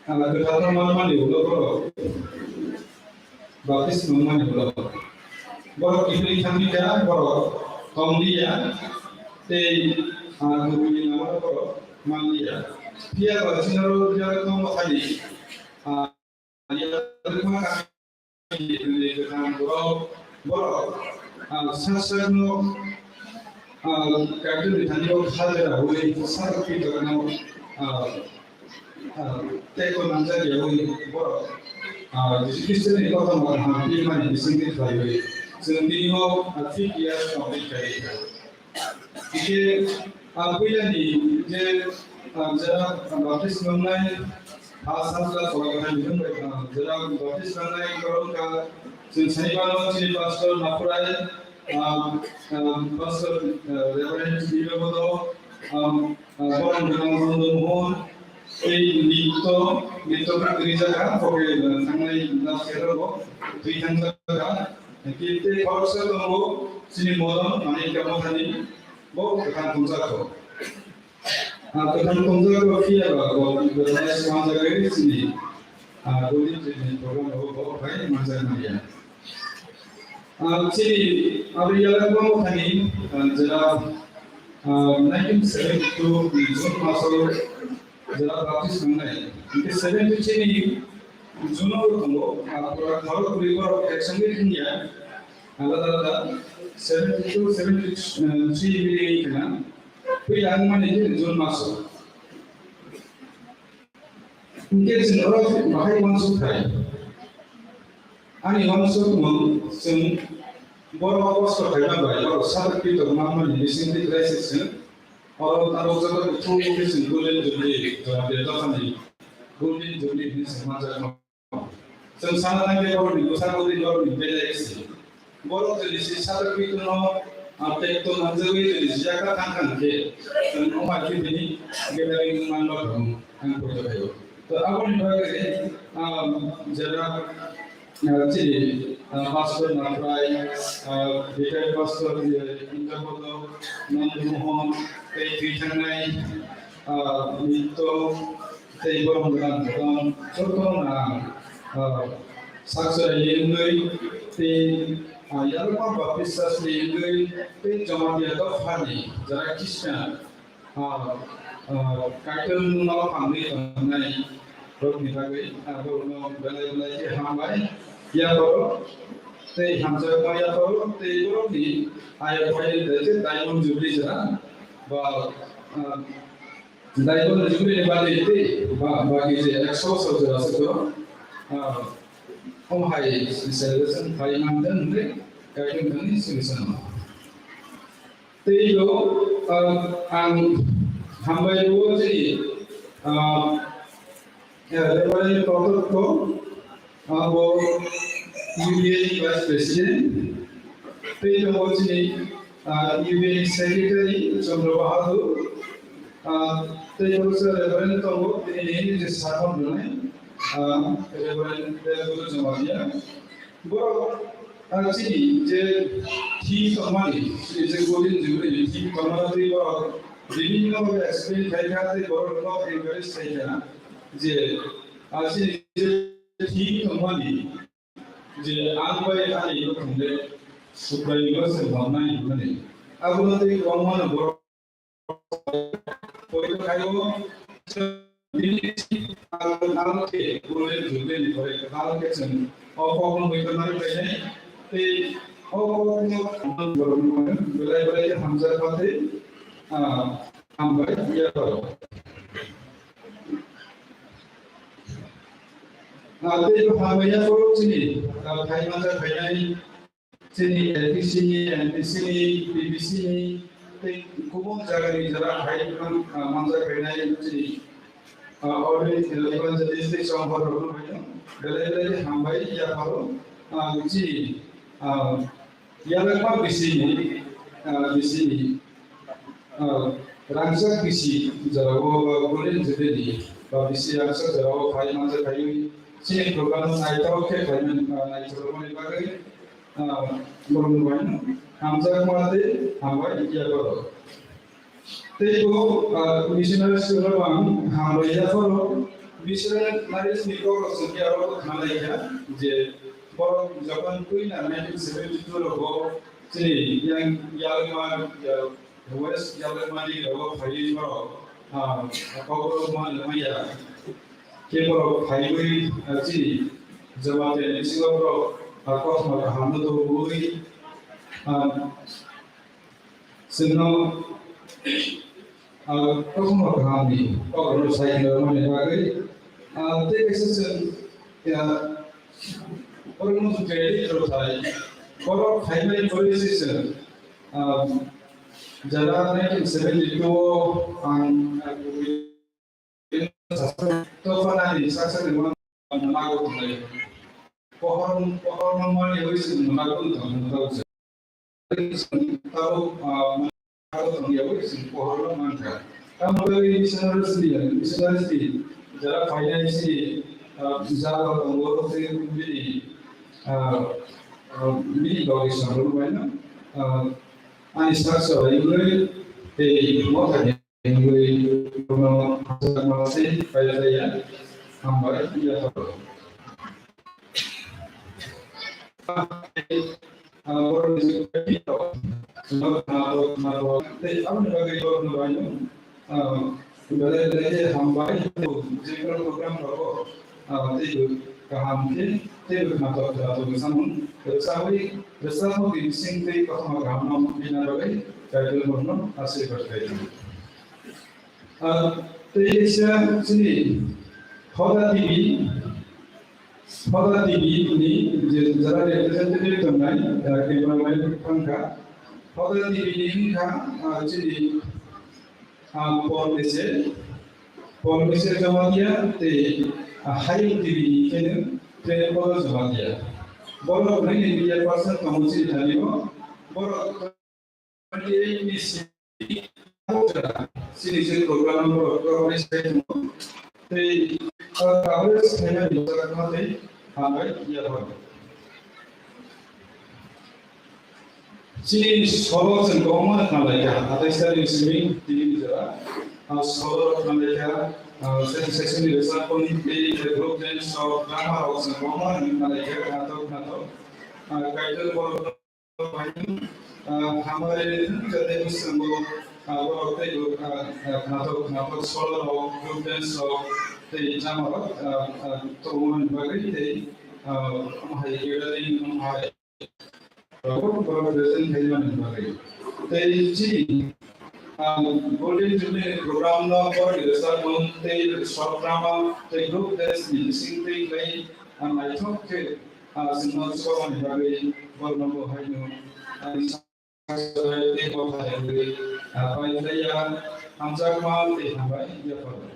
Ang kwthar no manmani ulo borok baptisma wngmani ulo borok kiphilwi thangwi kha, borok tong liya tei, ah, kubuni lama borok man liya. Phiya ba chini oro biya tongma thani, ah, ya kwthang borok, borok, ah, sak sak no Ah, Kaitorni thani o kha jera ui, sakhi tongno, ah, ah, tei ko nangjak ya ui, borok, ah, Jisu Khristoni kothoma kaham twi mani bisingtwi khlaiwi, chwng tini o, ah, fifty years complete khlai kha. Hingke, ah, puilani je, ah, jera baptisma wngnai, ha sakla kola kaham twi, ah, jera baptisma wngnai korong ka, chwng sai mano chini pastor Napurai, ah, ah, pastor, ah, Reverend Bibekodo, ah, ah, borok gwnang Jondo Mohon, tei Nitto, Nitto khe kwrwi jaga, bo khe, ah, thangnai last year rogo twi thang jaga. Tei, tei khoroksa tongo, chini Modon, Manikya Mothani, bo kwthang tongjakgo. Ah, kwthang tongjakgo, phiya ba bo kwthang swmajagwi chini, ah, Golden Jubilee program rogo bo phai manjak manya. Ah, chini abo Yalakma Mothani, ah, jera, ah, nineteen seventy-two ni June maso jera baptisma wngnai. Hingke seventy-three ni June o tongo, ah, pura khorok kwrwi borok ek songwi wngya, alada alada, seventy-two, seventy-three bini wngkha na, puila wngmani khe June maso. Hingke chwng oro bahai uansuk thai. Ani uansukmung chwng borok kosto khaima bai, borok sakri tongma mani bisingtwi crisis chwng oro tabuk joto kuthung khe chwng Golden Jubilee, Jamatia dophani Golden Jubilee hinwi chwng manjakma. Chwng sana nangkhe borokni bwsa kwrwi borokni belai se. Borok jodi se satok pikno, ah, tei tong hamjagwi jodi se jaka thang thang khe, chwng wngma khe bini gathering wngman ba thung ang poito khaio. To aboni bagwi, ah, jera, ah, chini, ah, pastor Napurai, ah, retired pastor, eh, Indrapurno, Nandamohan, tei twi thangnai, ah, Nitto, tei borok gwnang gwnang jotono ang, ah, sak chwraini wngwi tei, ah, Yalokma Baptist Church ni wngwi tei Jamatia dophani jara Christian, ah, ah, Kaitorno hamwi tongnai rokni bagwi, ah, borokno belai belai khe hambai yapharo tei hamjakma yapharo tei borokni ayuk bai tei Diamond Jubilee jora ba, ah, Diamond Jubilee ni bagwi tei ba, bagwi je ekso bosor jora se to, ah, om hai celebration khai manten hwnwi Kaitor thani solution. Tei bo, ah, ang hambai bo je, ah, Reverend Kotor ko, abo U B A ni Vice President, tei tongo chini, ah, U B A ni Secretary Chandra Bahadur, ah, tei tongo se Reverend tongo, tini nini je sakon rwnai, ah, Reverend Debguru Jamatia. Borok, ah, chini je theme tongmani, chini je Golden Jubilee ni theme tongmani tei borok bibhinno bhabe explain khai kha tei borok no encourage khai kha je, ah, chini je theme tongmani je ang bai ani nukhung le Subraiyung no se honnai hwnmani. Abono tei kwbangma no borok Poito khaio, ang, ang khe Golden Jubilee ni pore kwtal khe chwng o kokno muitonani khlainai, tei o kokno belai belai khe hamjakma tei, ah, hambai yapharo. Ah, tei bo hambai yapharo chini, ah, phai manjak phainai, chini L P C ni, N P C ni, P B C ni, tei kubun jagani jora hai man, ah, manjak phainai chini, ah, All India Evangelistic Songhorokno belai belai hambai yapharo, ah, chini, ah, Yalokma bisini, ah, bisini, ah, rangchak bisi jorao, ah, Golden Jubilee ba bisi rangchak jorao phai manjak phaiwi chini program naithok khe khlaimani, ah, naithokmani bagwi, ah, borokno bai hamjakma tei hambai yapharo. Tei bo, ah, missionary school rok ang hambai yapharo, missionary ni kok rok chwng khe aro khna lai kha je borok jokhon puila nineteen seventy-two rogo chini yang Yalma, ya, West Yalma ni rogo phaiwi borok, ah, kok rok ma maya khe borok phaiwi, ah, chini Jamatia ni bisingo borok, ah, kothoma kaham no tubui, ah, chwngno, ah, kothoma kahamni kokrokno sai khlaimani bagwi, ah, tei kaisa chwng, ah, oro muchung khe rwthai borok khaimani bagwi se chwng, ah, jara nineteen seventy-two o ang, ah, Tophana ni saksa ni wan mago tonglai. Pohor, pohor no mani oi sini mago tong tong se. Tabuk, ah, mago tong ya oi sini pohor no man kha. Tamo oi missionaries ni, missionaries ni jara finance ni, ah, jara tongo te bini, ah, ah, bini bagi samrung bai na, ah, ani saksa bai oi te mo ta. Wngwi bono hachal mase pailaiya, hambai yapharo. Borokni tei aboni bagwi borokno baino belai belai khe hambai, jekunu program rogo. Ah, teibo kaham khe, teibo khnatok khnatok samung rwchapwi, rwchapmung ni bising tei kothoma kahamno bina bagwi Kaitor borokno asirwad khlai tongo. Ah, tei kaisa chini Hoda T V, Hoda T V ni je jara representative tongnai, ah, cameraman thangkha. Hoda T V ni wngkha, ah, chini Ah, Paul Mese, Paul Mese Jamatia, tei, ah, Hayung T V ni khe no Prem Paul Jamatia. Borok nai ni media person tongo chini thani o. Borok twenty eight ni simi chini se program borok coverage khai tongo. Tei, ah, coverage khaina ni jaga tei hambai ya hor. Chini solo chwng kwbangma khna laikha, hathai sari simi tini jora. Ah, solo khna laikha, ah, section section ni rwchapmung tei group dance rok, drama rok chwng kwbangma khna laikha, khnatok khnatok. Ah, Kaitor borok bai, ah, hamari jate bwskango, ah, borok tei, ah, ah, khnatok khnatok solo rok, group dance rok tei drama rok, ah, ah, tongmani bagwi tei, ah, omo hai gathering, omo hai Borok borok present khaimani bagwi. Tei chini, ah, Golden Jubilee program no borok ni rwchapmung tei short drama tei group dance ni bising tei khlai, ah, naithok khe, ah, chwngno chubamani bagwi borokno bo haino, ah, tei bo hai wngwi, ah, pai khlai ya, hamjakma tei hambai yapharo.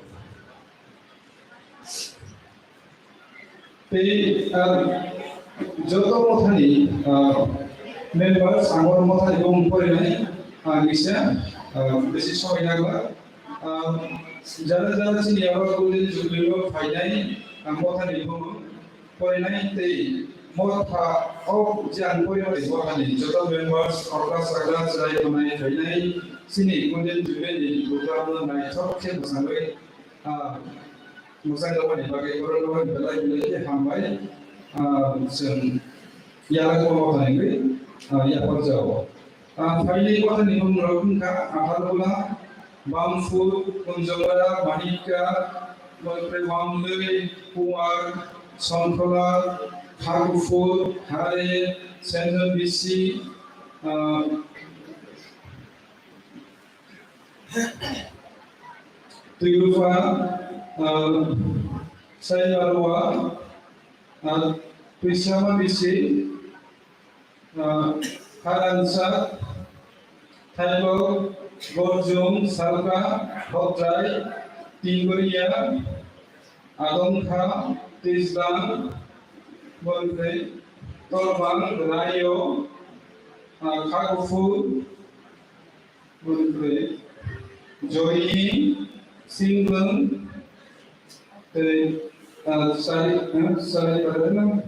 Tei, ah, joto mothani, ah, members, ang o mothani bumung porinai, ah, kisa, ah, bisi soi nangla. Ah, jara jara chini abo Golden Jubilee o phainai, ah, mothani bumung porinai tei motha o je ang porinai mothani joto members, okra sakra chwrai tongnai phainai chini Golden Jubilee ni program no naithok khe mwsangwi, ah, mwchang rwmani bagwi borok rok belai belai khe hambai, ah, chwng yala kwbangma thangwi, ah, yapharjao. Ah, phaini mothani mung rok wngkha Atharmula, Bamfur, Kunjongwara, Manikka, Wangtwi, Wangtwi, Kuwar, Sonkhola, Khagufur, Hare, Senjon Bisi, ah, Twirupha, ah, Saimarwa, ah, Twisama Bisi, ah, Haransa, Thaibok, Gorjung, Salka, Hokjai, Tinggoria, Adongkha, Twisbang, Bonkhai, Torbang, Rayo, ah, Khagufur, Bonkhai, Joini, Singlung, tei, ah, Sari, ah, Sari Padana,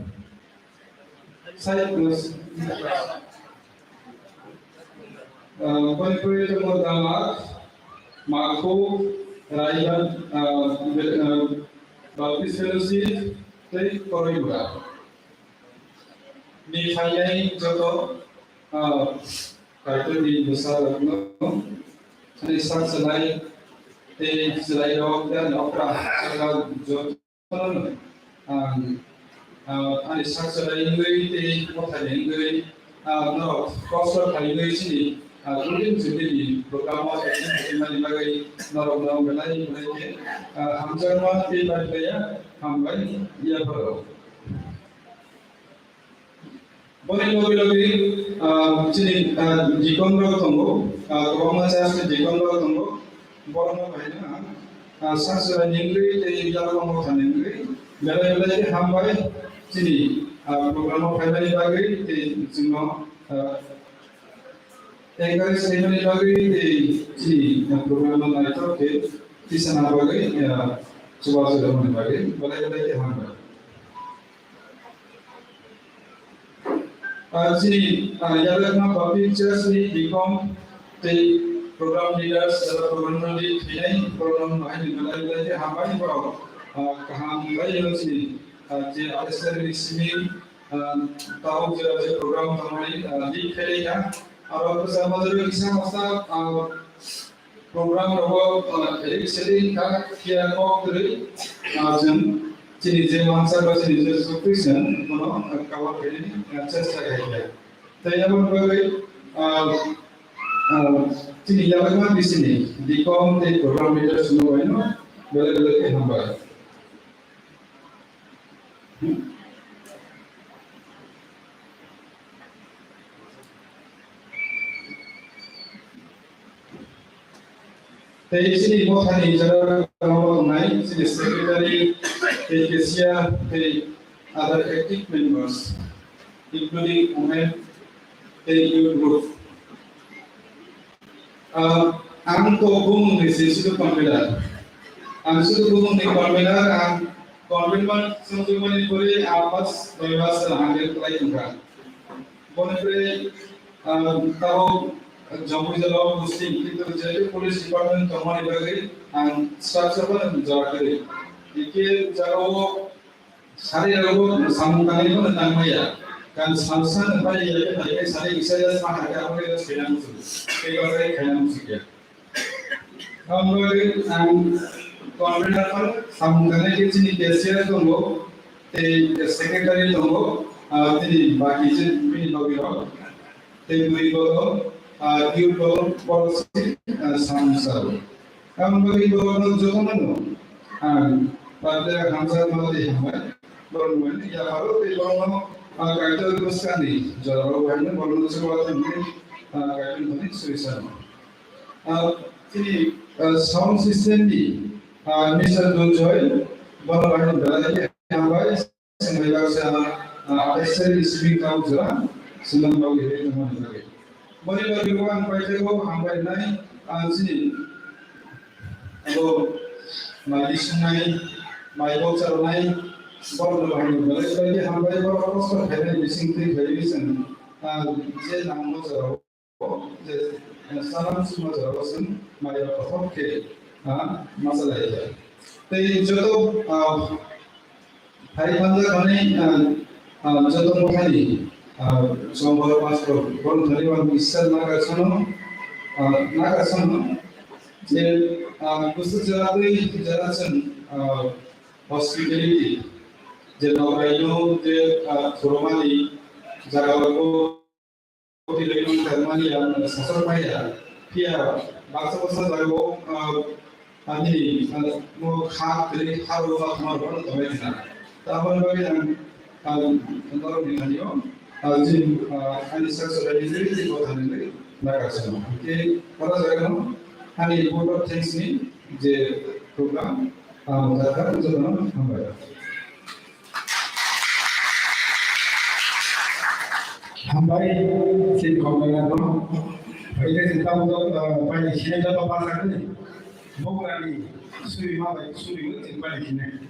Sai, ah, ah, Bonkhai tongo Damak, Makhu, Raiban, ah, Be-, ah, Baptist Fellowship, tei Koraibura. Ni phainai joto, ah, Kaitorni bwsarokno, ani sak chwlai tei chwlairok tei ani okra chwla jotono ang, ah, ani sak chwlai wngwi tei mothani wngwi, ah, norok kosto khai wngwi chini Ah, Golden Jubilee ni program o attend khaimani bagwi norokno belai belai khe, ah, hamjakma tei bai bai ya hambai yapharo. Boni logi logi, ah, chini, ah, deacon rok tongo, ah, kwbangma church ni deacon rok tongo, borokno bai no, ah, sak chwrai ni wngwi tei yalokma motha ni wngwi belai belai khe hambai chini, ah, program o phaimani bagwi tei chwngno, ah, encourage khaimani bagwi tei chini, ah, program no naithok khe tisana bagwi, ah, chubachu rwmani bagwi belai belai khe hambai. Ah, chini, ah, Yalokma Baptist Church ni deacon tei program leaders, jara program no lead khainai, program no haini belai belai khe hambai borok, ah, kaham khlai o chini, ah, je Alastair ni simi, ah, tabuk jora je program tangmani, ah, lead khainai kha. Aro bwsa majra kisa masa, ah, program rogo, ah, rik seri kha phiya kok kwrwi, ah, chwng chini je mansa ba chini je sukri chwng bono, ah, cover khainani, ah, chesta khaikha. Tei aboni bagwi, ah, ah, chini yalokma bisini deacon tei program leaders no bai no belai belai khe hambai. Tei chini mothani jora tongnai chini secretary, tei cashier, tei other active members, including women, tei youth group. Ah, ang to bumung ni se sudu convener. Ang sudu bumung ni convener, ang convener songwi mani pore ang mas, doi mas ang handle khlai tongkha. Boni pore, ah, tabo jomui jora posting, kintu je police department tongmani bagwi ang structure bo jora kwrwi. Ike jagao Sari rogo samung tangnai bono nangmaya. Kan salsa nang pai ya, pai ya, sari isa ya, sama harga apa ya, sena musu. Kaya apa ya, kaya musu ya. Ang bagwi ang convener phan samung tangnai khe chini cashier tongo, tei secretary tongo, ah, tini baki je bini logi rok. Tei bwrwi bodol, ah, youth bodol, borok se, ah, samung sao. Ang bagwi borokno jotono no ang patle hamjakma tei hambai. Borok mani yapharo tei borokno, ah, Kaitor bwskangni jorao bai no borokno chuba thangwi, ah, Kaitor thani soi sano. Ah, tini, ah, sound system ni, ah, Mister Dunjoy, borok bai no belai khe hambai. Swngnai baksa, ah, S L speaking out jora, swnam bagwi hai tongmani bagwi. Boni bagwi bo ang paithago hambai nai, ang chini abo mai bisingnai, mai bo charwnai, borokno bahai ni bagwi bagwi hambai borok kosto khainai bising twi khairwi chwng, ah, je nangma jorao je, eh, salam suma jorao chwng maya kothok khe, ah, ma chalai kha. Tei joto, ah, phai phanjak manwi, ah, ah, joto mothani, ah, chongbar pastor, borok thani ang Iswar nagasano, ah, nagasano, je, ah, kusu jora twi jora chwng, ah, hospitality, je nograino, je, ah, khorokmani jaga o, Koti lekma tangmani ang sasok maya, phiya baksa baksa jagao, ah, ani, ah, mo kha tini kharo ma khama rok tongmani na. Tamoni bagwi ang, ah, norok ni thani o, ah, jin, ah, ani sak sarai ni jin ko thani ni nagasano. Ke para jagano ani vote of thanks ni je program, ah, mudakar jotono hambai. Hambai, sin kong nai nang no. Phaikhe sin tamo to, ah, pai sini to pa sakni. Bokrani suri ma bai suri sin pai sini.